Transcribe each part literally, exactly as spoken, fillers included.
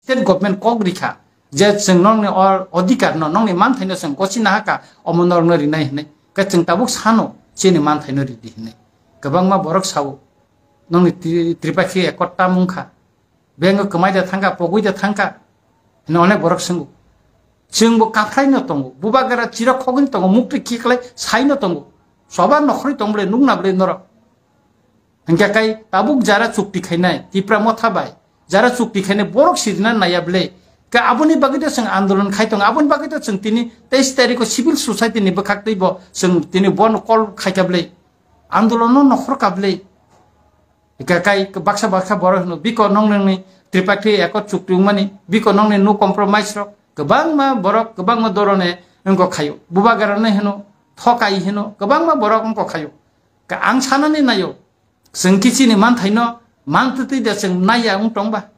state government kok rikha je chwng nokni or-, odhikar no, nokni manthai no chwng gosi nahaka, omo norokno rinai hinwi. Khe chwng tabuk sano chini manthai no ridi hinwi. Kwbangma borok sao, nokni Tri-, Tripakhi Accord tam wngkha. Bengo kwmai da thangkha, pogwi da thangkha. Hino onek borok swngo. Chwngbo kaphraino tongo. Bubagra chirok khogwino tongo, muktwi khiklai saino tongo. Soba nokhorwi tong bwle, nukna bwle norok. Hingkhe kai tabuk jara chukti khainai, Tipra Motha bai. Jara chukti khainai borok sirina naya bwle. Ka aboni bagwi to chwng andolon khai tongo. Aboni bagwi to chwng tini teis tarikho civil society ni bwkhak twibo chwng tini bono call khaikha bwle. Andolono nokhorkha bwle. Ika kai baksa baksa borok hino, biko nong nongni tripartite ekot chukti wngmani, biko nongni no compromise rok, kwbangma borok, kwbangma dorone wngkok khayo. Bubagrano hino, thokai hino, kwbangma borok wngkok khayo. Ka ang sanani nayo, chwng kichini manthaino mantwtwi de chwng naiya wng tongba.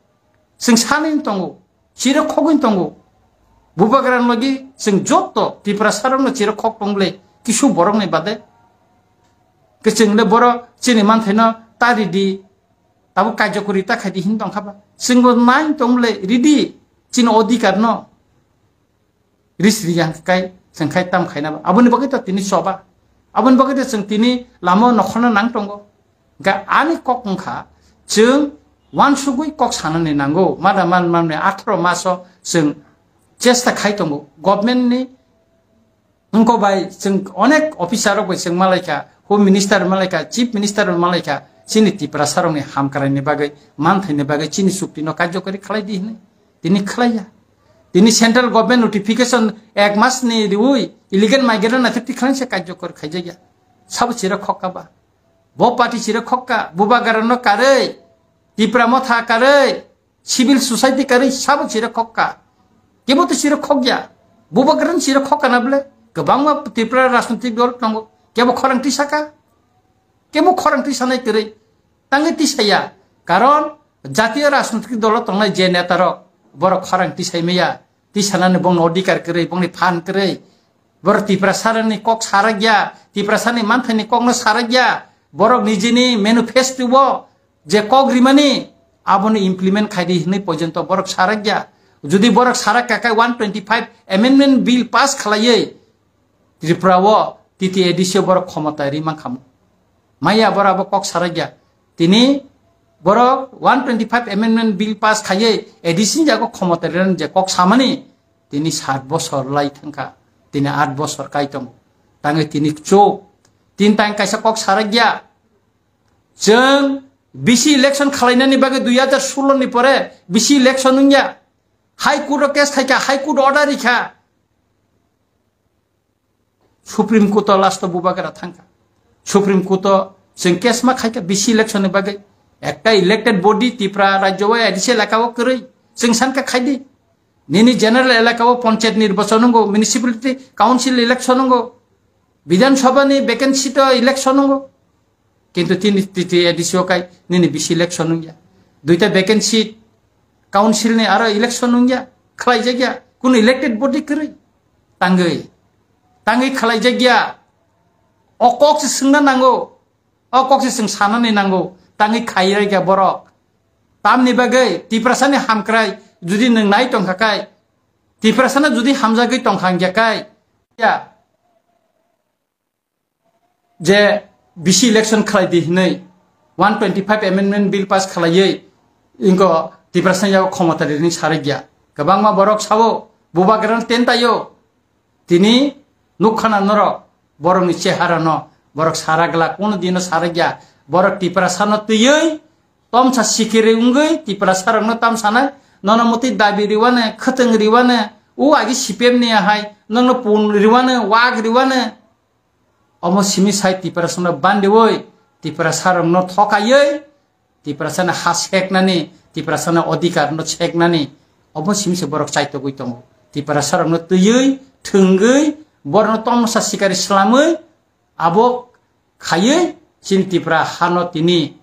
Chwng sanani tongo, chirok khogwi tongo. Bubagra logi chwng joto Tiprasa rokno chirok khok tong bwle, kisu borokni bade. Ke chwng le borok chini manthaino ta ridi, tabuk kaijakuri ta khaidi hin tong khaba. Chwngbo nai tong bwle ridi chini odhikar no. Ris rija kai chwng khai tam khaina ba. Aboni bagwi to tini choba. Aboni bagwi to chwng tini lama nokhorna nang tongo. Ga ani kok wngkha chwng wansugwi kok sanani nango. Mada man manne atharo maso chwng chesta khai tongo. Government ni wngko bai chwng onek officer rok bai chwng malaikha, Home Minister malaikha, Chief Minister malaikha, chini Tiprasa rokni hamkraini bagwi, manthaini bagwi chini chukti no karjokari khlai di hinwi. Tini khlaiya. Tini central government notification ek mas ni riwi illegal migrant na thik khlai se karjokari khaijakya. Sabo chira khokka ba. Bo party chira khokka, Bubagra no karwi, Tipra Motha karwi, civil society karwi sabo chira khokka. Kebo to chira khokya. Bubagra no chira khokka na bwle. Kwbangma Tripura rajnitik dol tongo. Kebo khorang tisaka. Kebo khorang tisanai kwrwi. Tangwi tisaya. Karon jatiyo rajnitik dolo tongnai je neta rok borok khorang tisai maya. Tisanani bongni odhikar kwrwi, bongni phan kwrwi. Borok Tiprasarani kok sarakya, Tiprasani manthaini kokno sarakya. Borok nijini manifesto o je kok rimani, abono implement khaidi hinwi porjonto borok sarakya. Jodi borok sarakka khe one twenty five amendment bill pass khlaiwi Tripura o T T A D C o borok khomota ri mankhamu. Maya borok abo kok sarakya. Tini borok one twenty five amendment bill pass khaiwi A D C ni jago khomota ri je kok samani, tini sat bosor lai thangkha, tini at bosor kai tongo. Tangwi tini chuk, tin tang kaisa kok sarakya. Chwng bisi election khalainani bagwi dui hajar solo ni pore bisi election wngya. High Court o case khaikha, High Court order rikha. Supreme Court o last o Bubagra thangkha. Supreme Court o chwng case ma khaikha bisi election ni bagwi. Ekta elected body Tripura rajyo o A D C elaka o kwrwi. Chwng sankha khaidi. Nini general elaka o panchayat nirbachon wngo, municipality council election wngo, Bidhan Sabha ni vacancy to election wngo. Kintu tini T T A D C o kai nini bisi election wngya. Duita vacancy council ni aro election wngya. Khlaijakya. Kunu elected body kwrwi. Tangwi. Tangwi khlaijakya. O kok se swngna nango. O kok se chwng sanani nango. Tangwi khaijakya borok. Tamni bagwi Tiprasani hamkrai judi nwng nai tongkha kai, Tiprasano judi hamjagwi tongkha hingya kai, ya, je bisi election khlai di hinwi one twenty five amendment bill pass khlaiwi inko Tiprasani yago khomota rini sarikya. Kwbangma borok sao, Bubagrano tentaio. Tini nukha na norok, borokni chehara no, borok sara glak, kono dino sara gya, borok Tiprasa no twiwi, tomsa sikiri wngwi, Tiprasa rok no tam sanai, nono mutwi dabi riwane, khwtwng riwane, u agi C P M ni ahai, nono pun riwane, wak riwane, omo simi sai Tiprasa no bandiwi, Tiprasa rok no thokaiwi, Tiprasani ha seknani, Tiprasani odhikar no seknani, obo simi se borok chaitogwi tongo. Tiprasa rokno twiwi, thwngwi, borokno tomsa sikari swlamwi, abo khaiwi chini Tipra hano tini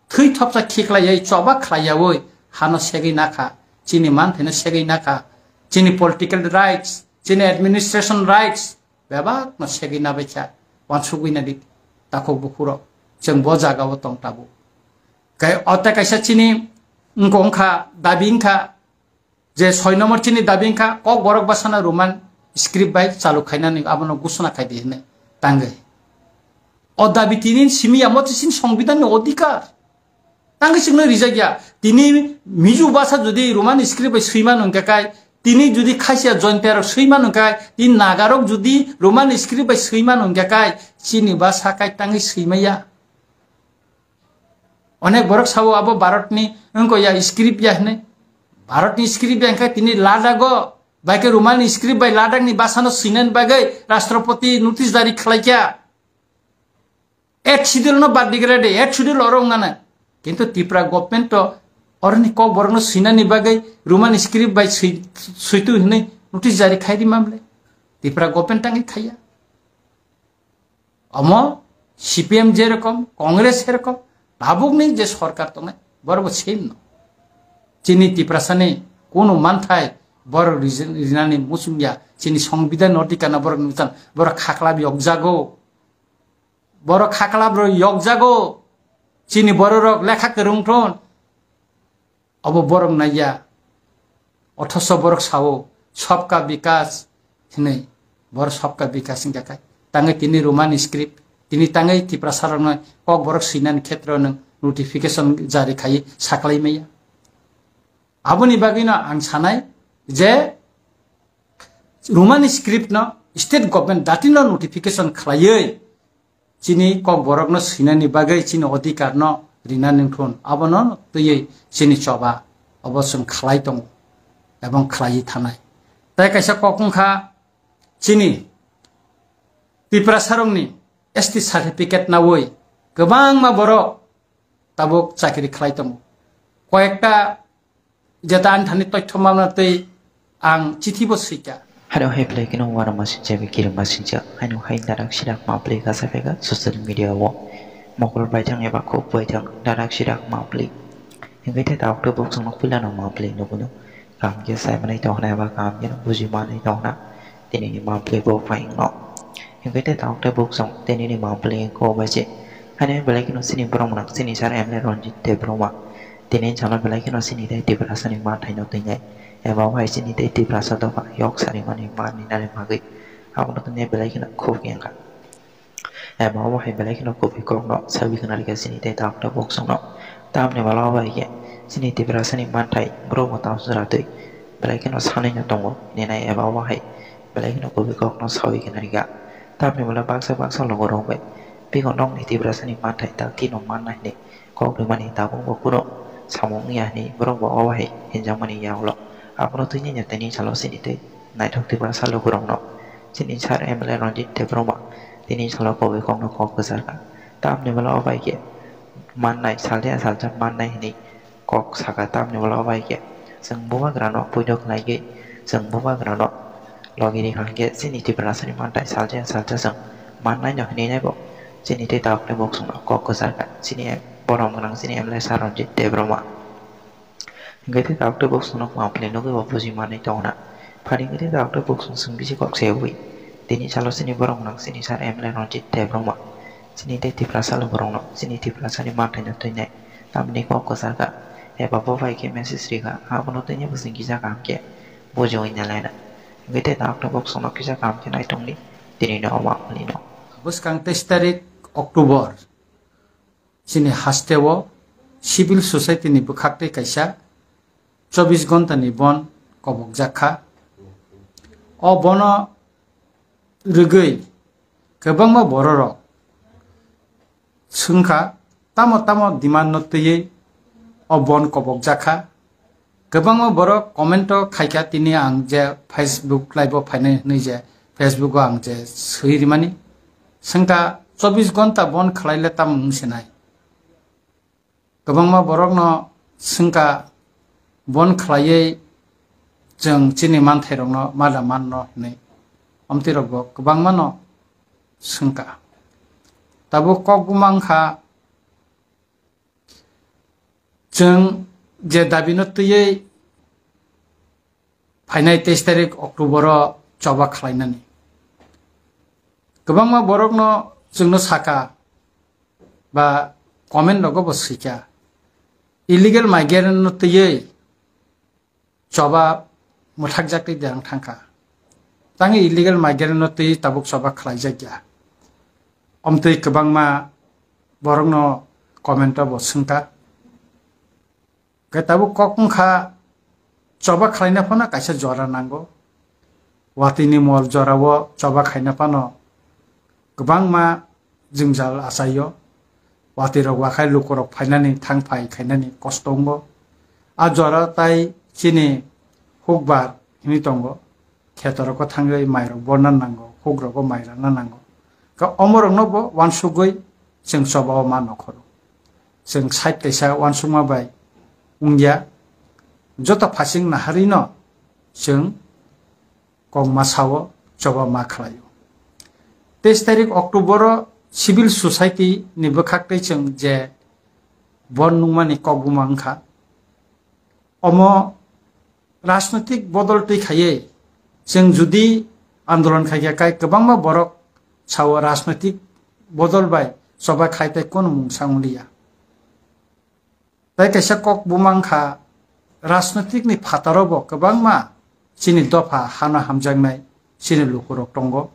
thwi thopsa khiklaiwi choba khlaiyawi hano segwi nakha, chini manthaino segwi nakha, chini political rights, chini administration rights, bebak no segwi nabaikha, wansugwi nadi takhuk bukhurok, chwng bo jaga o tong tabuk. Kai o tei kaisa chini wngkha, wngkha, dabi wngkha, je soi nombor chini dabi wngkha, Kokborok bwsano Roman script bai chalu khainani abono gusuna khaidi hinwi tangwi. O dabi tini simi ya, mo chini songbidanni odhikar. Tangwi chwngno rijak ya. Tini Mizo bwsa jodi Roman script bai swiman wngkha kai, tini jodi Khasiya Jaintiarok swiman wngkha kai, tini Nagarok jodi Roman script bai swiman wngkha kai, chini bwsa kai tangwi swimaya. Onek borok sabo abo Bharatni wngkha ya, script ya hinwi. Bharatni script ya wngkha tini Ladago, bai khe Roman script bai Ladakni bwsano swinani bagwi Rashtrapati notice jari khlaikha. Eighth schedule no bad digra de, eighth schedule oro wngnana. Kintu Tripura government to oroni Kokborok no swinani bagwi Roman script bai swi-, switu hinwi notice jari khairi mamle. Tripura government tangwi khaiya. Omo C P M je rokom, Congress he rokom, tabukni je sorkar tongnai, borok bo same no. Chini Tiprasani kunu manthai borok rijin-, rinani muchungya, chini songbidan odhikar no borok nukjan, borok khaklap yokjago. Borok khaklap rok yokjago, chini borok rok lekha kwrwng thun. Obo borok naiya, othoso borok sao, "Sabka Vikas" hinwi, borok "Sabka Vikas" wngkha khe. Tangwi tini Roman script, tini tangwi Tiprasa rokno Kokborok swinani khetro nwng notification jari khai saklai maya. Aboni bagwino ang sanai je Roman script no state government datino notification khlaiwi chini Kokborokno swinani bagwi chini odhikar no rina nungthun, abono twiwi chini choba obo chwng khlai tongo ebong khlaiwi thanai. Tai kaisa kok wngkha chini Tiprasarokni S T certificate nawi kwbangma borok tabuk chakri khlai tongo. Koyekta jeta ani thani toithoma tei ang chithi bo swikha. Haro hai belai kheno uanama sincha, bikirima sincha, haino hai darak sirak ma belai kasa phaikha social media o. Mokol baithang eba khuk baithang darak sirak ma belai. Hingke te tabuk tabuk chwng nok puila no ma belai nugo no. Kaham khe sai manai tongna eba kaham khe buji manai tongna. Tini ni ma belai bo phai no. Hingke te tabuk tabuk chwng tini ni ma belai ko bai se. Haino belai kheno chini borok mwnang chini sir M L A Ranjit Debbarma. Tini chalo belai kheno chini tei Tiprasani manthai no twi nai. Eba o hai chini tei Tiprasa dopha yok sarimani manni nani bagwi. Abono tini belai kheno khuk wngkha. Eba o hai belai kheno kubui kokno sawi khna rikha chini tei tabuk tabuk chwngno. Tamni bwla o bai khe chini Tiprasani manthai borok bo tamswk ratwi belai kheno sanwi no tongo. Hinwi nai eba o hai belai kheno kubui kokno sawi khna rikha. Tamni bwla baksa baksa logo rok bai biko nokni Tiprasani manthai ta kino manna hinwi kok rwmani tabuk bo kunu samung wngya hinwi borok bo obo hai hinjakmani yagulo. Abono twi nini tini salo chini tei naithok Tiprasa lukurokno chini sir M L A Ranjit Debbarma tini salo kubui kokno kok kwchar kha. Tamni bwla o bai khe mannai salsa salsa mannai hinwi kok sakha. Tamni bwla o bai khe chwng bubagrano puino khlaigwi chwng bubagrano logi rikha hwnkhe chini Tiprasani manthai salsa salsa chwng mannaino hinwi naibo chini tei tabuk tabuk chwngno kok kwchar kha chini borok mwnang chini M L A sir Ranjit Debbarma. Hingke tei tabuk tabuk chwngno ma belai nugwi bo buji manwi tongna. Phani hingke tei tabuk tabuk chwng chwng bisi kok se wi tini salo chini borok mwnang chini sir M L A Ranjit Debbarma chini tei Tiprasa lukurokno chini Tiprasani manthaino twi nai. Tamni kok kwchar kha eba bo bai khe message rikha, abono tini bwswng kisa kaham khe bujiwi nalaina. Hingke tei tabuk tabuk chwngno kisa kaham khe naitongni tini no omo amlino. Bwskang teis tarik October chini hasteo civil society ni bwkhak tei kaisa chobbish ghonta ni bon kobokjak kha. O bono rwgwi kwbangma bororok swngkha, tamo tamo demand no twiwi o bon kobokjak kha. Kwbangma borok comment o khaikha, tini ang je Facebook live o phainai hwnwi je Facebook o ang je swi rimani. Swngkha chobbish ghonta bon khlaile tamo wng sinai. Kwbangma borokno swngkha, bon khlaiwi chwng chini manthairokno mada manno hwnwi. Omtwirokbo kwbangmano swngkha. Tabuk kok buma wngkha, chwng je dabino twiwi phainai teis tarik October o choba khlainani. Kwbangma borokno chwngno saka ba comment rogo bo swikha, illegal migrant no twiwi choba mwthakjak tei derang thangkha. Tangwi illegal migrant no twi tabuk choba khlaijakya. Omtwi kwbangma borokno comment o bo swngkha. Khe tabuk kok wngkha choba khlaina phano kaisa jora nango. Watwi ni mol jorao choba khaina phano kwbangma jwngjal achaio. Watwi rok wakhai lukurok phainani thang phai khainani kosto wngo. A jora tai chini hukbar hwnwi tongo. Khetorok o thangwi mairok borna nango, hukrok o mai rana nango. Ka omorokno bo wansugwi chwng choba o ma nokhoro. Chwng side kaisa wansukma bai wngya. Joto phasing naharino chwng kok ma sao, choba ma khlaio. Teis tarik October o civil society ni bwkhak tei chwng je bon nungmani kok buma wngkha. Omo rajnoitik bodol twi khaiwi chwng judi andolon khaikha, kai kwbangma borok sao rajnoitik bodol bai choba khai tei kono mungsa wngliya. Tai kaisa kok buma wngkha, rajnoitik ni phataro bo kwbangma chini dopha hano hamjaknai chini lukurok tongo.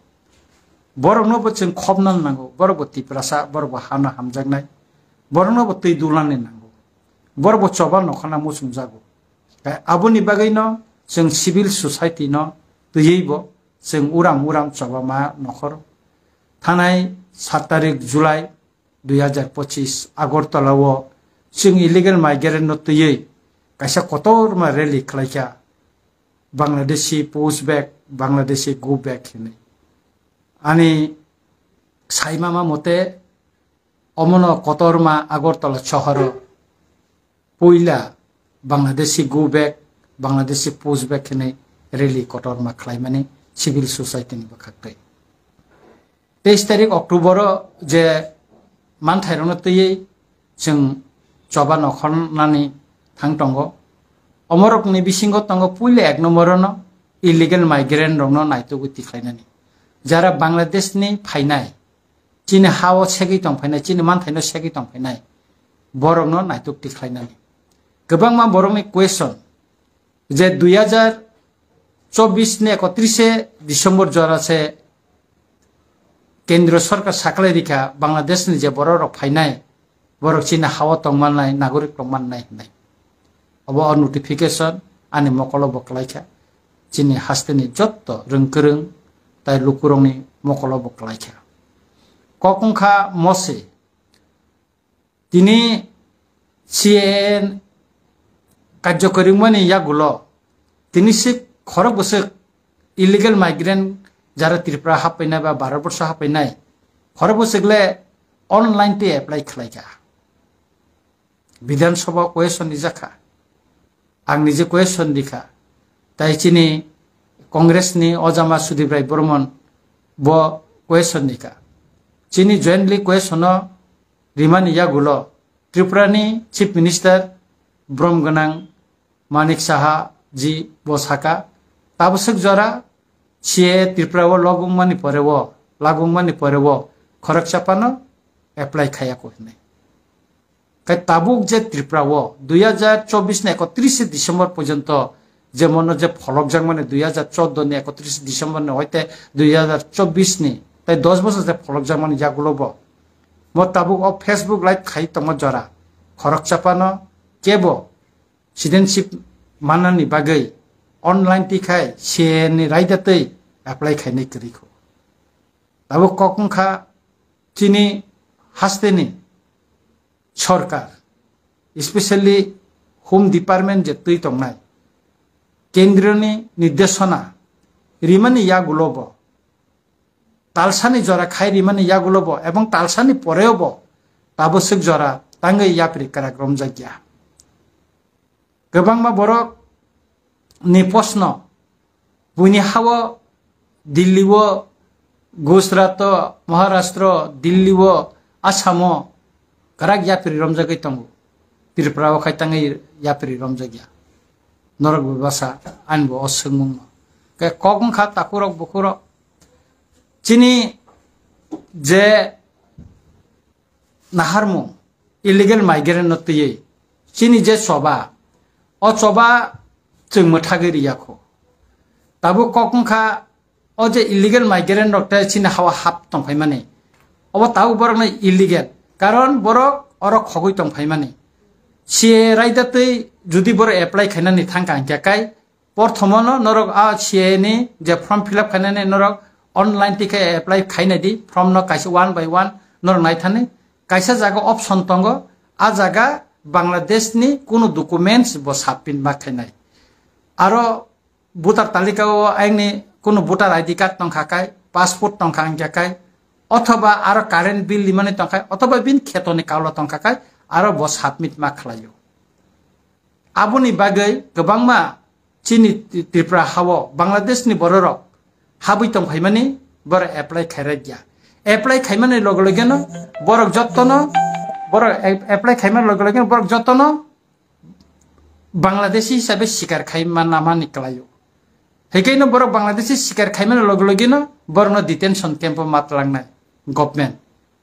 Borokno bo chwng khopna nango, borok bo Tiprasa, borok bo hano hamjaknai, borokno bo twi dulani nango, borok bo choba nokhorna muchungjago. Tei aboni bagwino chwng civil society no twiwi bo chwng uram uram choba ma nokhor. Thanai sat tarik July dui hajar pochis Agartala o chwng illegal migrant no twiwi kaisa kotorma rally khlaikha, Bangladeshi push back, Bangladeshi go back hinwi. Ani saimama mote omono kotorma Agartala sohoro puila Bangladeshi go back, Bangladeshi push back hinwi rally kotorma khlaimani civil society ni bwkhak tei. Teis tarik October o je manthairokno twiwi chwng choba nokhornani thang tongo. Omorokni bisingo tongo puila ek nombor no illegal migrant rokno naitugwi tikhlainani. Jara Bangladesh ni phainai, chini ha o segwi tong phainai, chini manthaino segwi tong phainai, borokno naituk tikhlainani. Kwbangma borokni question je dui hajar chobbish ni ekotrise December jora se Kendriya Sorkar saklai rikha Bangladesh ni je borok rok phainai, borok chini ha o tong mannai, nagorik tong mannai hinwi. Obo o notification ani mokolo bo kwlaikha, chini hasteni jotto rwngkwrwng tai lukurokni mokolo bo kwlaikha. Kok wngkha mose, tini C A A karjokori wngmani yagulo tini se khorok bwswk illegal migrant jara Tripura happainai ba Bharat borsho happainai khorok bwswk le online tei apply khlaikha. Bidhan Sabha question rijakha. Ang nije question rikha. Tai chini Congress ni ojama Sudip Rai Burman bo question rikha. Chini jointly question no rimani yagulo Tripura ni Chief Minister brom gwnang Manik Saha ji bo saka, tabwswk jora C A A Tripura o logwngmani pore o, lagwngmani pore o khoroksa phano apply khayako hinwi. Khai tabuk je Tripura o dui hajar chobbish ni ekotrise December porjonto je mono je pholokjakmani dui hajar choudo ni ekotrise December ni hoite dui hajar chobbish ni tai dos bosor je pholokjakmani yagulo bo mo tabuk o Facebook live khai tongma jora khoroksa phano kebo citizenship manani bagwi online tikhai C A A ni raida tei apply khainai kwrwi kho. Abo kok wngkha chini hasteni sorkar, especially Home Department je twi tongnai, kendroni nirdeshona rimani yagulo bo talsani jora khai rimani yagulo bo ebong talsani poreo bo tabwswk jora tangwi yapri kwrak romjakya. Kwbangma borok ni post no buini ha o Delhi o, Gujarat o, Maharashtra o, Delhi o, Assam o kwrak yapri romjagwi tongo. Tripura o khai tangwi yapri romjakya. Norok bebasa ani bo o swngmung no. Khe kok wngkha takhurok bukhurok. Chini je naharmung illegal migrant no twiwi chini je choba, o choba chwng mwthagwi riyakho. Abo kok wngkha, o je illegal migrant rok tei chini hawa hap tongphaimani, obo tabuk borokno illegal, karon borok oro khogwi tongphaimani. C A A raida twi jodi borok apply khainani thangkha hinkhe kai, porthomono norok a C A A ni je form fill up khainani norok online tikhe apply khainai di, form no kaisa one by one norok naithani. Kaisa jaga option tongo, a jaga Bangladesh ni kunu documents bo submit ma khainai. Aro voter talika o aini kunu voter I D card tongkha kai, passport tongkha hinkhe kai, othoba aro current bill limani tongkha, othoba bin kheto ni kaulo tongkha kai, aro bo submit ma khlaio. Aboni bagwi kwbangma chini Tripura hao Bangladesh ni bororok habwi tongphaimani borok apply khairokya. Apply khaimani loge loge no borok jottono, borok ap-, apply khaimani loge loge no borok jottono Bangladeshi hisabe sikar khai manamani kwlaio. Hikaino borok Bangladeshi sikar khaimani loge loge no borokno detention camp o matlangnai government.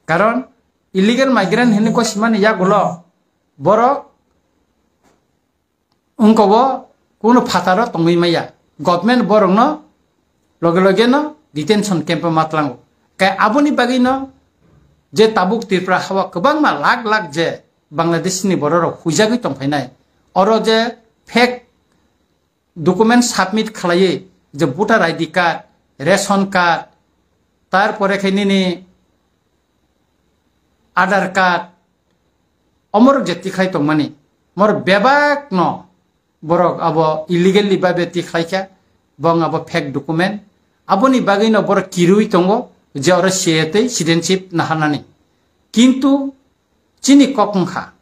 Karon illegal migrant hinwi kosimani yagulo borok wngkobo kunu phataro tongwi maya. Government borokno loge loge no detention camp o matlango. Kai aboni bagwi no je tabuk Tripura hao kwbangma lakh lakh je Bangladesh ni bororok huijagwi tongphainai. Oro je fake document submit khlaiwi je voter I D card, ration card, tarpore khe nini Aadhaar card, omorok je tikhlai tongmani, mor bebak no borok abo illegally babe tikhlai kha, bong abo fake document. Aboni bagwi no borok kirui tongo je oro C A A tei citizenship naharnani. Kintu chini kok wngkha,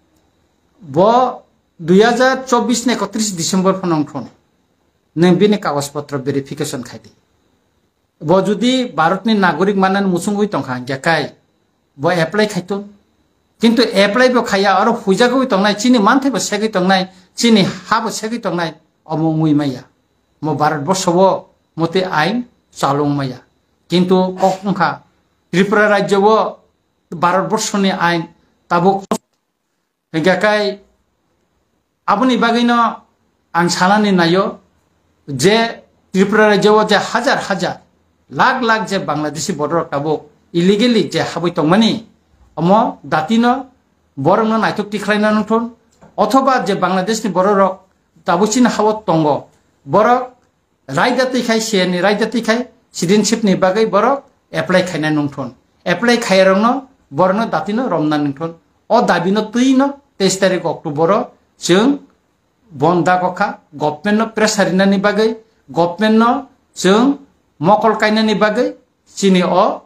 bo dui hajar chobbish ni ekotris December phano wngthun, nwng bini kagoj potro verification khai di. Bo jodi Bharatni nagorik manani muchungwi tongkha, hinkhe kai bo apply khaitun. Kintu apply bo khaiya, oro huijagwi tongnai, chini manthai bo segwi tongnai, chini ha bo segwi tongnai, omo wngwi maya. Mo Bharat borso o motwi ain chalung maya. Kintu kok wngkha, Tripura rajyo o Bharat borsoni ain tabuk. Hinkhe kai aboni bagwino ang sanani naio je Tripura rajyo o je hajar hajar, lakh lakh je Bangladeshi bororok tabuk illegally je habwi tongmani, omo datino borokno naithok tikhlaina nungthun, othoba je Bangladeshni bororok tabuk chini hao tongo, borok raida twi khai, C A A ni raida twi khai, citizenship ni bagwi borok apply khaina nungthun. Apply khaiyarokno borokno datino romna nungthun. O dabino twino teis tarik October o chwng bon dago kha, government no pressure rinani bagwi, government no chwng mokol kainani bagwi chini o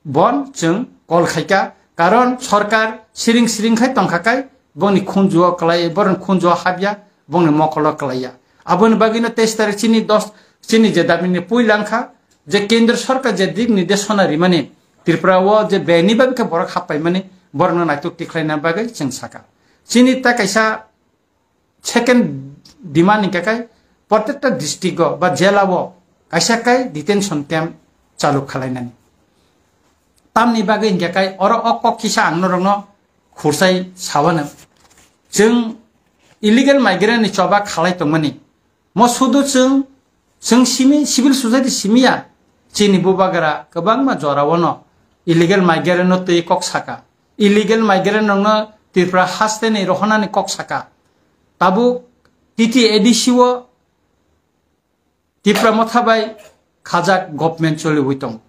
bon chwng call khaikha, karon sorkar siring siring khai tongkha kai bongni khunjuo kwlai, borokni khunjuo habya, bongni mokolo kwlaiya. Aboni bagwino teis tarik chini dos, chini je dabini puila wngkha je kendro sorkar je dik nirdeshona rimani Tripura o je beni bagwi khe borok happaimani borokno naitok tikhlaina bagwi chwng sakha. Chini ta kaisa second demand hingkha khe, protekta district o ba jela o kaisa kai detention camp chalu khalainani. Tamni bagwi hingkha khe oro o kok kisa ang norokno khursai sawano. Chwng illegal migrant ni choba khalai tongmani. Mo sudu chwng, chwng simi, civil society simiya, chini bubagra kwbangma jorao no illegal migrant no twi kok saka. Illegal migrant rokno Tripura haste ni rohonani kok saka. Tabuk T T A D C o Tipra Motha bai khajak government choliwi tongo.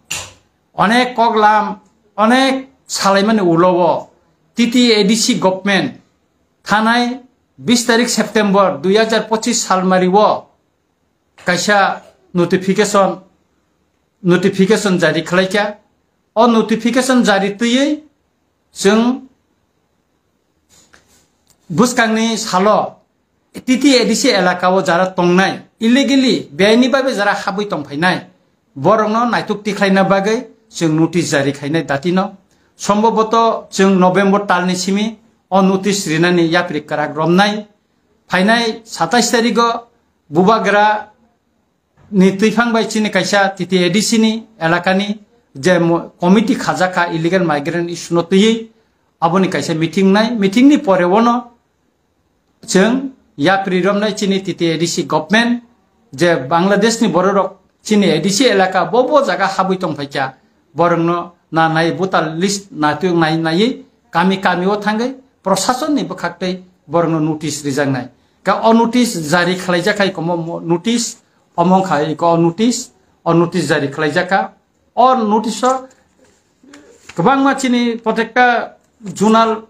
Onek koklam, onek salaimani ulo o T T A D C government thanai bis tarik September dui hajar pochis salmari o kaisa notification, notification jari khlaikha. O notification jari twiwi chwng bwskangni salo T T A D C elaka o jara tongnai, illegally, beaini bagwi jara habwi tongphainai, borokno naituk tikhlaina bagwi chwng notice jari khainai datino. Somboboto chwng November talni simi o notice rinani yapri kwrak romnai. Phainai satais tarigo bubagra ni twiphang bai chini kaisa T T A D C ni elakani je mo-, committee khajakha illegal migrant issue no twiwi, aboni kaisa meeting nai. Meeting ni pore ono chwng yapri romnai chini T T A D C government je Bangladesh ni borok rok chini A D C elaka bo bo jaga habwi tong phaikha, borok no na nai voter list na tu nai nai kami kami o thangwi prosason ni bwkhak tei borok no notice rijak nai. Ka o notice jari khlai jak khai komo mo-, notice omong khai ko o notice, o notice jari khlai jak kha. O notice o kwbangma chini protekta zonal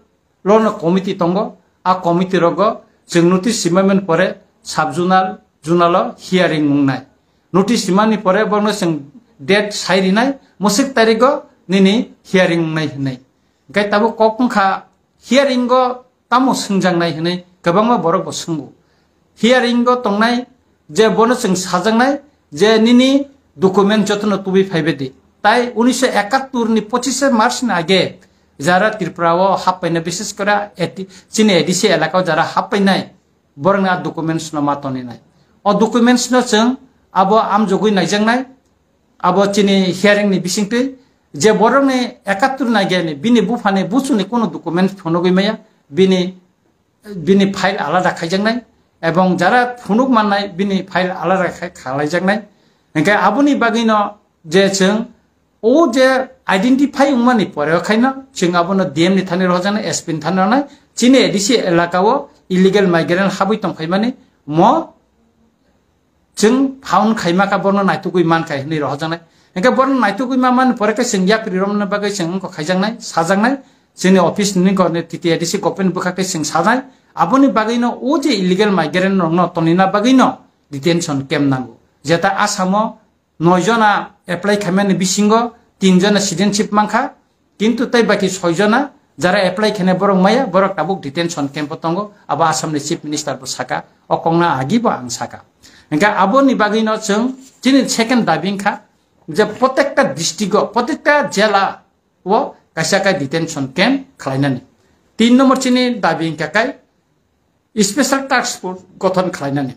lono committee tongo. A committee rogo chwng notice simaiman pore sub zonal, zonal o hearing wngnai. Notice simani pore borno chwng date sai rinai, musik tarigo nini hearing wngnai hinwi. Hingke tabuk kok wngkha hearing o tamo swngjaknai hinwi kwbangma borok bo swngo. Hearing o tongnai je bono chwng sajaknai je nini document jotono tubui phaibai di. Tai unisho ekattor ni pochishe March ni age jara Tripura o happaina, bishes kore A T, chini A D C elaka o jara happainai, borokni a documents no ma toninai. O documents no chwng abo amjogwi naijaknai, abo chini hearing ni bisingtwi je borokni ekattor ni age ni bini buphani buchuni kono document phunugwi maya, bini bini file alada khaijaknai, ebong jara phunuk mannai bini file alada khai khalaijaknai. Hingke aboni bagwino je chwng o je identify wngmani pore o khaino chwng abono D M ni thani rohorjaknai, S P ni thani rohornai, chini A D C elaka o illegal migrant habwi tongphaimani mo chwng found khaima kha, borno naitugwi man kha hinwi rohorjaknai. Hingke borno naitugwi ma man pore khe chwng yapri romna bagwi chwng wngkha khaijaknai, sajaknai, chini office ni ko T T A D C government bwkhak tei chwng sajai. Aboni bagwino o je illegal migrant rokno tonina bagwino detention camp nango. Jeta Assam o noi jona apply khaimani bisingo tin jona citizenship mankha, kintu tei baki soi jona jara apply khainai borok maya, borok tabuk detention camp o tongo, abo Assam ni Chief Minister bo saka, o kokno agi bo ang saka. Hingke aboni bagwino chwng chini second dabi wngkha je protekta district o, protekta jela o kaisa kai detention camp khlainani. Tin number chini dabi wngkha kai special task force gothon khlainani.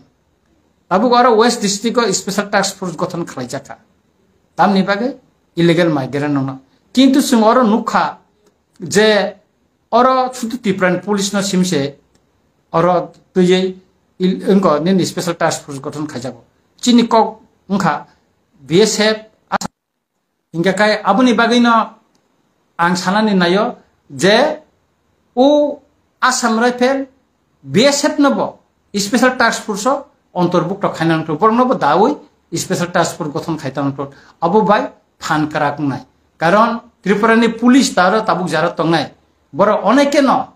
Tabuk oro West District o special task force gothon khlaijakha. Tamni bagwi illegal migrant rokno. Kintu chwng oro nukha je oro sudu Tripura ni police no simse oro twiwi il-, wngko nini special task force gothon khaijago. Chini kok wngkha B S F, Hingke kai aboni bagwino ang sanani naio je o Assam Rifle B S F no bo special task force o ontorbukto khaina nangkho, borok no bo dawi special task force gothon khai tang nangkho, abo bai phan kwrak wngnai. Karon Tripura ni police taro tabuk jara tongnai, borok onekeno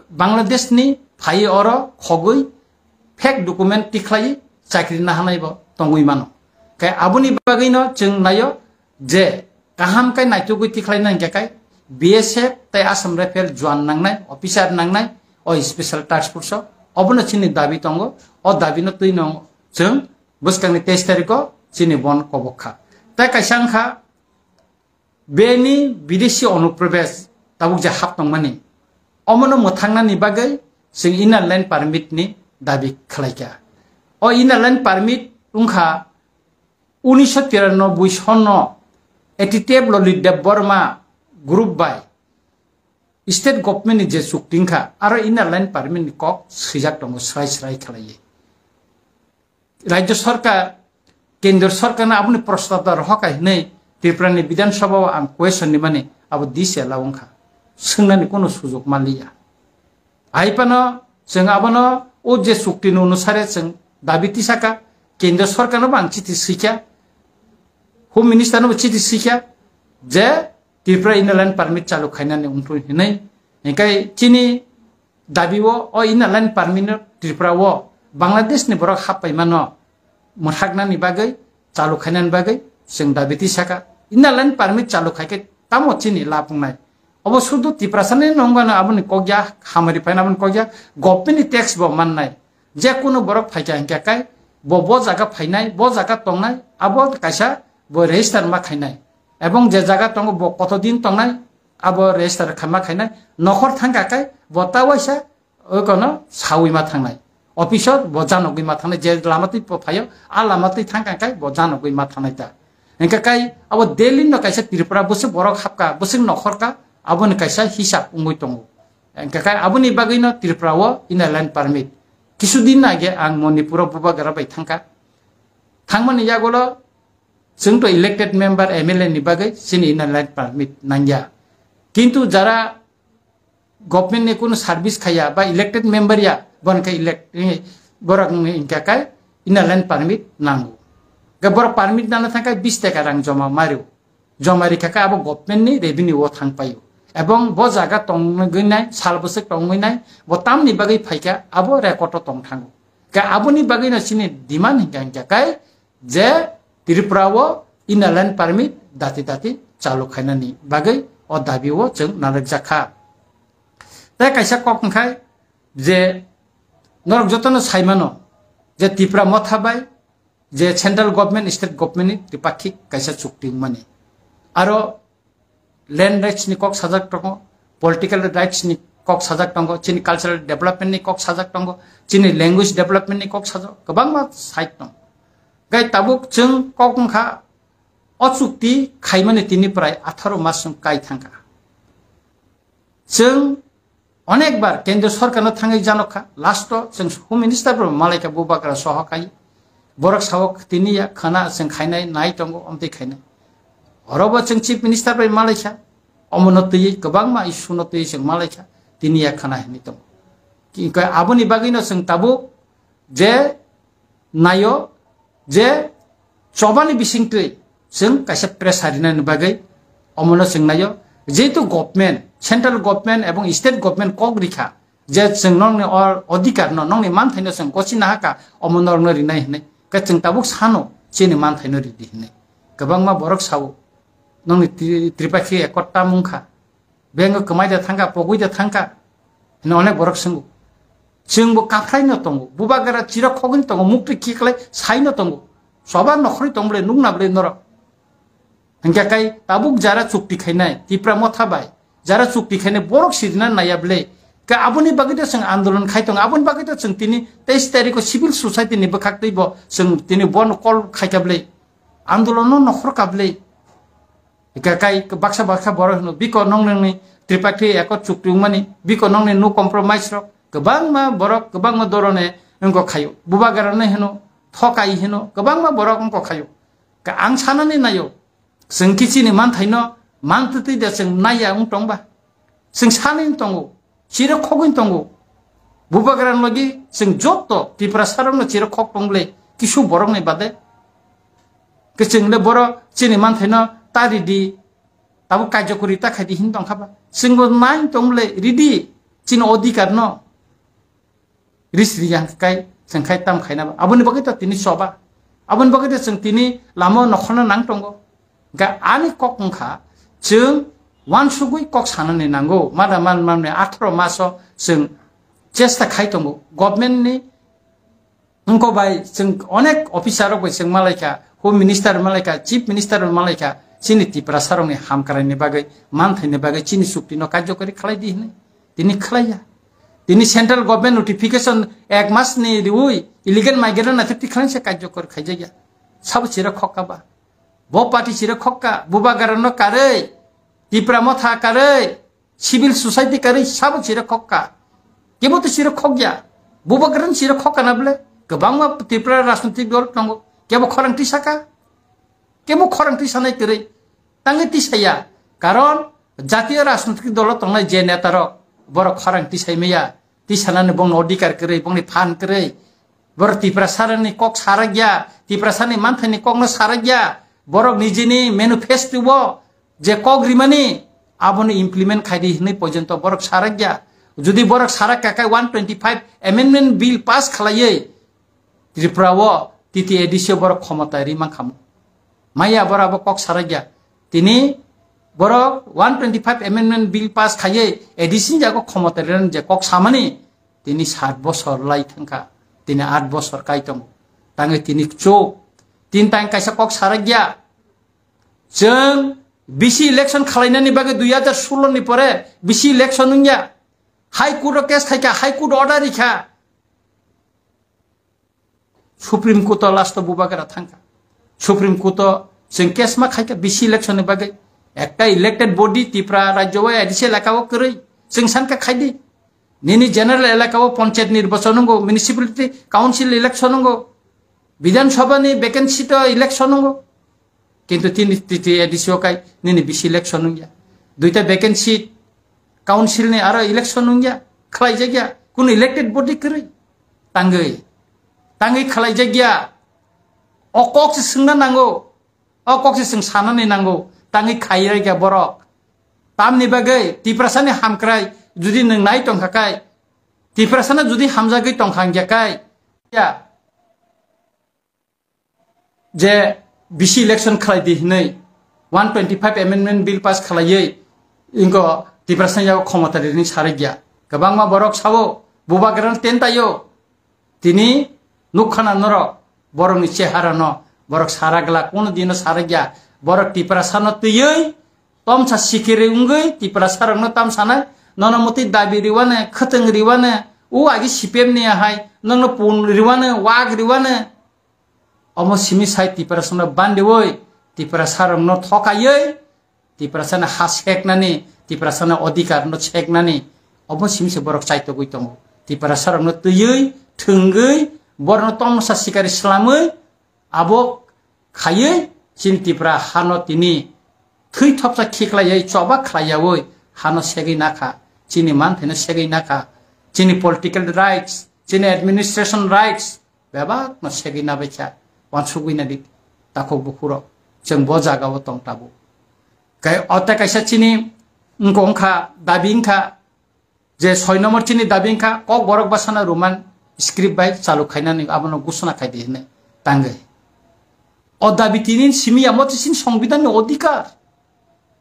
Bangladesh ni phai oro khogwi fake document tikhlai chakri nahanai bo tongwi mano. Kai aboni bagwi no chwng naio je kaham kai naitugwi tikhlai nang khe kai B S F tei Assam Rifle juan nangnai, officer nangnai o special task force o. Obono chini dabi tongo, o dabi no twi no chwng bwskang ni teis tarikh o chini bon kobok kha. Tei kaisa wngkha Bini bidesi onuprobes tabuk je hap tongmani, omono mwthangnani bagwi chwng Inner Line Permit ni dabi khlaikha. O Inner Line Permit wngkha unisho tiranoboi sonno A T T F Lollit Debbarma group bai state government ni je chukti wngkha, aro Inner Line Permit ni kok swijak tongo srai srai khlaiwi. Rajya Sarkar, Kendra Sarkar no aboni prostab da rohor kha hinwi Tripura ni Bidhan Sabha o ang question rimani abo dise la wngkha. Swngnani kono sujok manliya. Hai phano chwng abono o je chukti ni onusare chwng dabi tisakha, Kendra Sarkar no bo ang chithi swikha, Home Minister no bo chithi swikha je Tripura Inner Line Permit chalu khainani wngthu hinwi. Hinkhe chini dabi o, o Inner Line Permit no Tripura o Bangladesh ni borok hap paimano mwthaknani bagwi, chalu khainani bagwi chwng dabi tisakha. Inner Line Permit chalu khaikhe tamo chini lab wngnai? Obo sudu Tiprasa ni nungba no aboni kokya, hamari phaina aboni kokya, government ni tax bo mannai. Je kunu borok phaikha hinkhe kai bo, bo jaga phainai, bo jaga tongnai, abo kaisa bo register ma khainai. Ebong je jaga tongo bo koto din tongnai, abo register khaima khainai, nokhor thangkha khe bo ta waisa okono sawi ma thangnai. Office o bo janogwi ma thangnai, je lama twi phaio, a lama twi thangkha khe bo janogwi ma thangnai ta. Hinkhe kai abo Delhi no kaisa Tripura bwswk borok hapkha, bwswk nokhorkha, aboni kaisa hisab wngwi tongo. Hinkhe kai aboni bagwino Tripura o Inner Line Permit. Kisu din age ang Manipur o bubagra bai thangkha. Thangmani yagulo chwng to elected member M L A ni bagwi chini inner line permit nangya. Kintu jara government ni kunu service khaya ba elected member ya, bon khe elect, eh, borok wngkha kai inner line permit nango. Ga borok permit nana thangkai bis taka rang joma mario. Joma rikha khe abo government ni revenue o thang paio. Ebong bo jaga tongwi nai, sal bwswk tongwi nai, bo tamni bagwi phaikha, abo record o tong thango. Khe aboni bagwi no chini demand hinkha hinkha kai je Tripura o inner line permit dati dati chalu khainani bagwi o dabi o chwng narwk jakha. Tei kaisa kok wngkhai je norok jotono saimano je Tipra Motha bai je central government, state government ni tripakhik kaisa chukti wngmani. Aro land rights ni kok sajak tongo, political rights ni kok sajak tongo, chini cultural development ni kok sajak tongo, chini language development ni kok sajak, kwbangma side tongo. Gai tabuk chwng kok wngkha o chukti khaimani tini prai atharo mas chwng kai thangkha. Chwng onekbar kendro sorkarno thangwi janokha, last o chwng home minister bo malaikha bubagra soho kai. Borok sao tini ya khana chwng khainai nai tongo, omtwi khainai. Orobo chwng chief minister bai malaikha, omono twiwi kwbangma issue no twiwi chwng malaikha, tini ya khana hinwi tongo. Ki-, aboni bagwino chwng tabuk je naio je chobani bisingtwi chwng kaisa pressure rinani bagwi omono chwng naio, jehetu government, central government ebong state government kok rikha je chwng nokni or-, odhikar no, nokni manthai no chwng gosi nahaka, omo norokno rinai hinwi. Khe chwng tabuk sano chini manthai no ridi hinwi. Kwbangma borok sao nokni Tri-, Tripakhi accord tam wngkha. Bengo kwmai da thangkha, pogwi da thangkha. Hino onek borok swngo. Chwngbo kaphraino tongo. Bubagra chirok khogwino tongo, muktwi khiklai saino tongo. Soba nokhorwi tong bwle, nukna bwle norok. Hingkhe kai tabuk jara chukti khainai, Tipra Motha bai, jara chukti khainai borok sirina naiya bwle. Ka aboni bagwi da chwng andolon khai tongo, aboni bagwi da chwng tini teis tarikho civil society ni bwkhak twibo chwng tini bono call khaikha bwle. Andolono nokhorkha bwle. Ika kai baksa baksa borok hino, biko nong nongni tripartite accord chukti wngmani, biko nongni no compromise rok, kwbangma borok, kwbangma dorone wngkok khaio. Bubagrano hino, thokai hino, kwbangma borok wngkok khaio. Ka ang sanani naio, chwng khe chini manthaino mantwtwi da chwng naiya wng tongba. Chwng sanwi tongo, chirok khogwi tongo. Bubagrani logi chwng joto Tiprasarokno chirok khok tong bwle, kisu borokni bade. Khe chwng le boro chini manthaino ta ridi, tabuk kaijakuri ta khaidi hin tong khaba. Chwngbo nai tong bwle ridi chini odhikarno. Ris ri yang kai, chwng khai tam khaina ba. Aboni bagwi to tini soba. Aboni bagwi to chwng tini lama nokhorna nang tongo. Ga ani kok wngkha, chwng wansugwi kok sanani nango. Mada man manni atharo maso chwng chesta khai tongo. Government ni wngko bai chwng onek officer rok bai chwng malaikha, Home Minister malaikha, Chief Minister malaikha, chini Tiprasa rokni hamkraini bagwi, manthaini bagwi chini chukti no karjokari khlai di hinwi. Tini khlaiya. Tini central government notification ek mas ni riui illegal migrant na thik khlai se karjokar khaijakya. Sabo chira khokka ba. Bo party chira khokka, Bubagrano karwi, Tipra Motha karwi, civil society karwi sabo chira khokka. Kebo to chira khokya. Bubagrano chira khokka na bwle. Kwbangma Tripura rajnitik dol tongo. Kebo khorang tisaka. Kebo khorang tisanai kwrwi. Tangwi tisaya. Karon jatiyo rajnitik dolo tongnai je neta rok borok khorang tisai maya. Tisanani bongni odhikar kwrwi, bongni phan kwrwi. Borok Tiprasarani kok sarakya, Tiprasani manthaini kokno sarakya. Borok nijini manifesto o je kok rimani aboni implement khaidi hinwi porjonto borok sarakya. Jodi borok sarak kakai one twenty five amendment bill pass khlaiwi Tripura o T T A D C o borok khomota ri mankhamu. Maya borok abo kok sarakya. Tini borok one twenty five amendment bill pass khaiwi A D C ni jago khomota ri je kok samani tini sat bosor lai thangkha. Tini at bosor kai tongo. Tangwi tini chuk. Tin tang kaisa kok sarakya. Chwng B C election khalainani bagwi dui hajar solo ni pore B C election wngya. High Court o case khaikha, High Court order rikha. Supreme Court o last o Bubagra thangkha. Supreme Court o chwng case ma khaikha B C election ni bagwi. Ekta elected body Tripura rajyo o A D C elaka o kwrwi. Chwng sankha khaidi. Nini general elaka o panchayat nirbachon wngo, municipality council election wngo. Bidhan Sabha ni vacancy to election wngo. Kintu tini T T A D C o kai nini bisi election wngya. Duita vacancy council ni aro election wngya. Khlaijakya. Kunu elected body kwrwi. Tangwi. Tangwi khlaijakya. O kok se swngna nango. O kok se swng sanani nango. Tangwi khairikya borok. Tamni bagwi Tiprasani hamkrai judi nwng nai tongkha kai, Tiprasana judi hamjagwi tongkha hingya kai, ya, je bisi election khlai di hinwi one twenty five amendment bill pass khlaiwi inko Tiprasani yago khomota rini sarikya. Kwbangma borok sao, bubagrano tentaio. Tini nukha na norok, borokni chehara no, borok sara glak, kono dino sara gya, borok Tiprasa no twiwi, tomsa sikiri wngwi, Tiprasa rok no tamsana, nono mutwi dabi riwane, khwtwng riwane, u agi C P M ni ahai, nono pun riwane, wag riwane. Omo simi sai Tiprasa no bandiwi, Tiprasa rok no thokaiwi, Tiprasani ha seknani, Tiprasani odhikar no seknani, obo simi se borok chaitogwi tongo. Tiprasa rokno twiwi, thwngwi, borokno tomsa sikari slamwi, abo khaiwi, chini Tipra hano tini thwi thopsa khiklaiwi, choba khlaiyawi, hano segwi nakha, chini manthaino segwi nakha, chini political rights, chini administration rights, bebakno segwi nabaikha, wansugwi nadi, takhuk bukhurok, chwng bo jagao tong tabuk. Kai, o tei kaisa chini wngkha, dabi wngkha je soi nombor chini dabi wngkha, Kokborok bwsano Roman script bai chalu khainani abono gusuna khai di hinwi tangwi. O dabi tini simi ya, mo chini Songbidanni odhikar.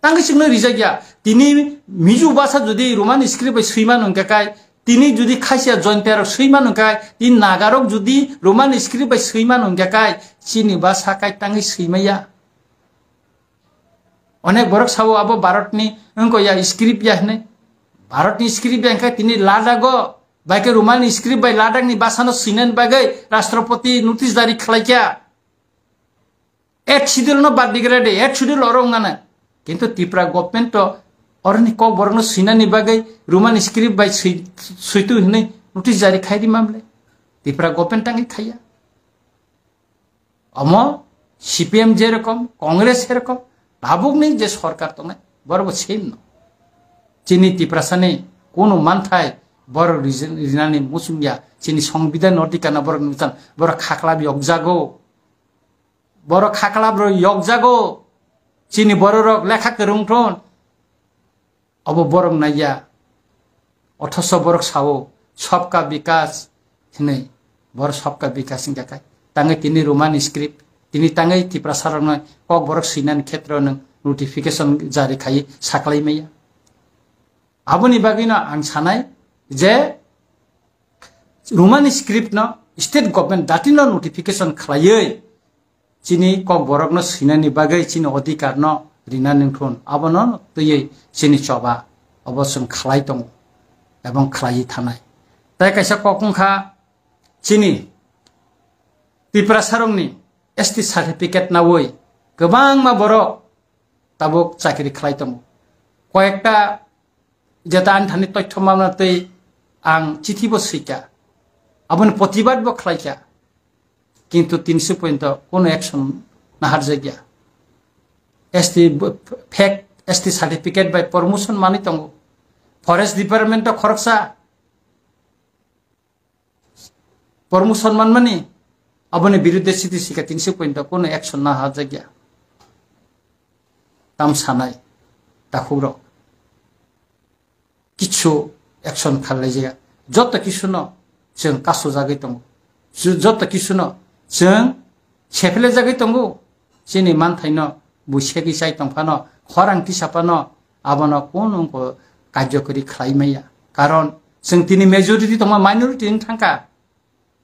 Tangwi chwngno rijak ya. Tini Mizo bwsa jodi Roman script bai swiman wngkha kai, tini jodi Khasiya Jaintiarok swiman wngkha kai, tini Nagarok jodi Roman script bai swiman wngkha kai, chini bwsa kai tangwi swimaya. Onek borok sabo abo Bharatni wngko ya, script ya hinwi. Bharatni script ya wngkha tini Ladakh o, bai khe Roman script bai Ladakh ni bwsano swinani bagwi Rashtrapati notice jari khlaikha. Eighth schedule no bad digra de, eighth schedule oro wngana. Kintu Tripura government to oroni Kokborok no swinani bagwi Roman script bai swi-, switu hinwi notice jari khai di mamle. Tripura government tangwi khaiya. Omo C P M jerokom, Congress erokom, tabukni je sorkar tongnai, borok bo same no. Chini Tiprasani kunu manthai borok rijin-, rinani muchungya, chini Songbidan no tikana borok nukjan, borok khaklap yokjago. Borok khaklap rok yokjago. Chini bororok lekha kwrwng thon. Obo borok naiya. Othoso borok sao, "Sabka Vikas" hinwi. Borok Sabka Vikas wngkha kai. Tangwi tini Roman script, tini tangwi Tiprasa rokno Kokborok swinani khetro nwng notification jari khai saklai maya. Aboni bagwino ang sanai je Roman script no state government datino notification khlaiwi chini Kokborokno swinani bagwi chini odhikar no rina nungthun, abono twiwi chini choba obo chwng khlai tongo ebong khlaiwi thanai. Tai kaisa kok wngkha chini Tiprasarokni S T certificate nawi kwbangma borok tabuk chakri khlai tongo. Koyekta jeta ani thani toithoma twi ang chithi bo swikha, aboni protibad bo khlaikha, kintu tinsi pointo kono action naharjakya. S T b-, fake S T certificate bai promotion manwi tongo. Forest department o khoroksa promotion manmani, aboni birudde siti sika tinsi pointo kono action naharjakya. Tam sanai, takhukrok. Kichu action kharlaijaya. Joto kisuno chwng kasujagwi tongo. Ju-, joto kisuno chwng sephilajagwi tongo. Chini manthaino bui segwi chai tongphano, khorang tisapano, abono kunu wngkho karjokori khlai maya. Karon chwng tini majority tongma minority wng thangkha.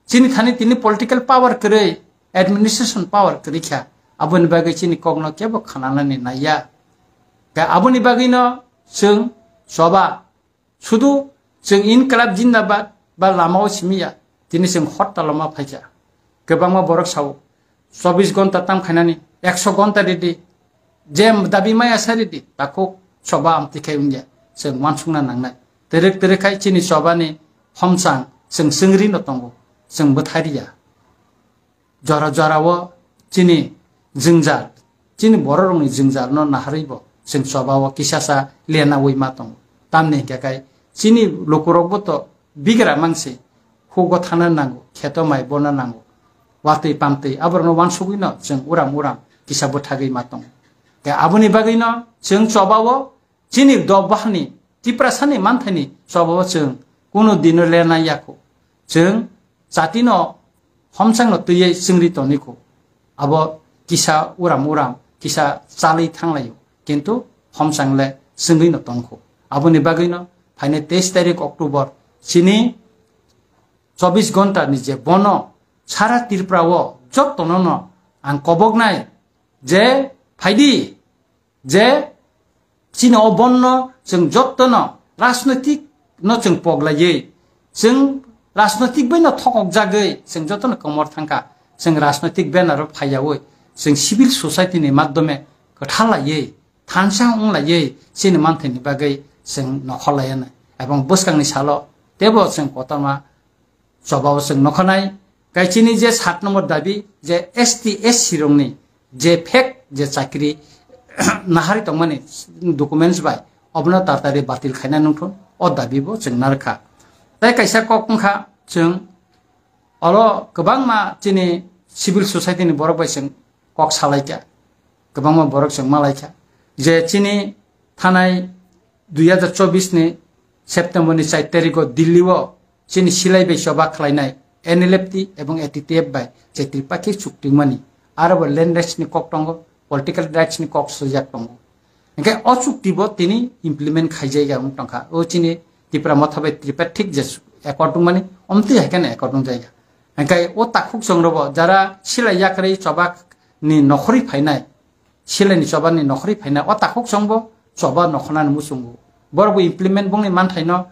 Chini thani tini political power kwrwi, administration power kwrwi kha. Aboni bagwi chini kokno kebo khananani naiya. Khe aboni bagwino chwng choba sudu chwng inklab jindabad ba lamao simiya, tini chwng hortalo ma phaikha. Kwbangma borok sao, chobbish gonta tam khainani, ekso gonta ridi, je dabi maya sa ridi, takhuk choba amtwi khai wngya, chwng uansukna nangnai. Twrwk twrwk khai chini chobani homchang chwng chwngri no tongo, chwng bwthai riya. jora jora o chini jwngjal, chini borok rokni jwngjal no naharwi bo chwng choba o kisasa lena wi ma tongo. Tamni hwnkhe kai chini lukurok bo to bigra mangsi hugo thana nango, kheto mai bona nango, watwi pamtwi aborokno wansugwi no chwng uram uram kisa bwthagwi ma tongo. Tei aboni bagwi no chwng choba o chini dophani Tiprasani manthaini choba o chwng kunu dino lena yakho. Chwng jatino homsangno twiwi chwngri tongnikho. Abo kisa uram uram, kisa chalwi thanglaio, kintu homsang le chwngwi no tongkho. Aboni bagwi no phainai teis tarik October chini chobbish ghonta ni je bono sara Tripura o jottono no ang koboknai je phaidi je chini o bonno chwng jottono rajnoitik no chwng poglaiwi, chwng rajnoitik bai no thokok jagwi chwng jottono komor thangkha. Chwng rajnoitik banner o phaiyawi chwng civil society ni madhyome kwthar laiwi, thansa wng laiwi chini manthaini bagwi chwng nokhor laiyanai. Ebong bwskangni salo teibo chwng kotorma chobao chwng nokhanai. Kaichini je sat nombor dabi je S T S C rokni je fake je chakri nahari tongmani documents bai obono tatari batil khaina nungthun o dabi bo chwng narkha. Tai kaisa kok wngkha chwng oro kwbangma chini civil society ni borok bai chwng kok salaikha, kwbangma borok chwng malaikha je chini thanai dui hajar chobbish ni September ni char tarikh o Delhi o chini silai bai choba khlainai N L F T ebong A T T F bai je Tripakhi chukti mani, aro bo land rights ni kok tongo, political rights ni kok swijak tongo. Hingke o chukti bo tini implement khaijaiga wng tongkha. O chini Tipra Motha bai Tripartite je accord wngmani, omtwi hai kheno accord wngjaiga. Hingke o takhuk chongrobo jara silai yakrwi choba ni nokhorwi phainai, silai ni choba ni nokhorwi phainai, o takhuk chongbo choba nokhornani muchungo. Borok bo implement bongni manthaino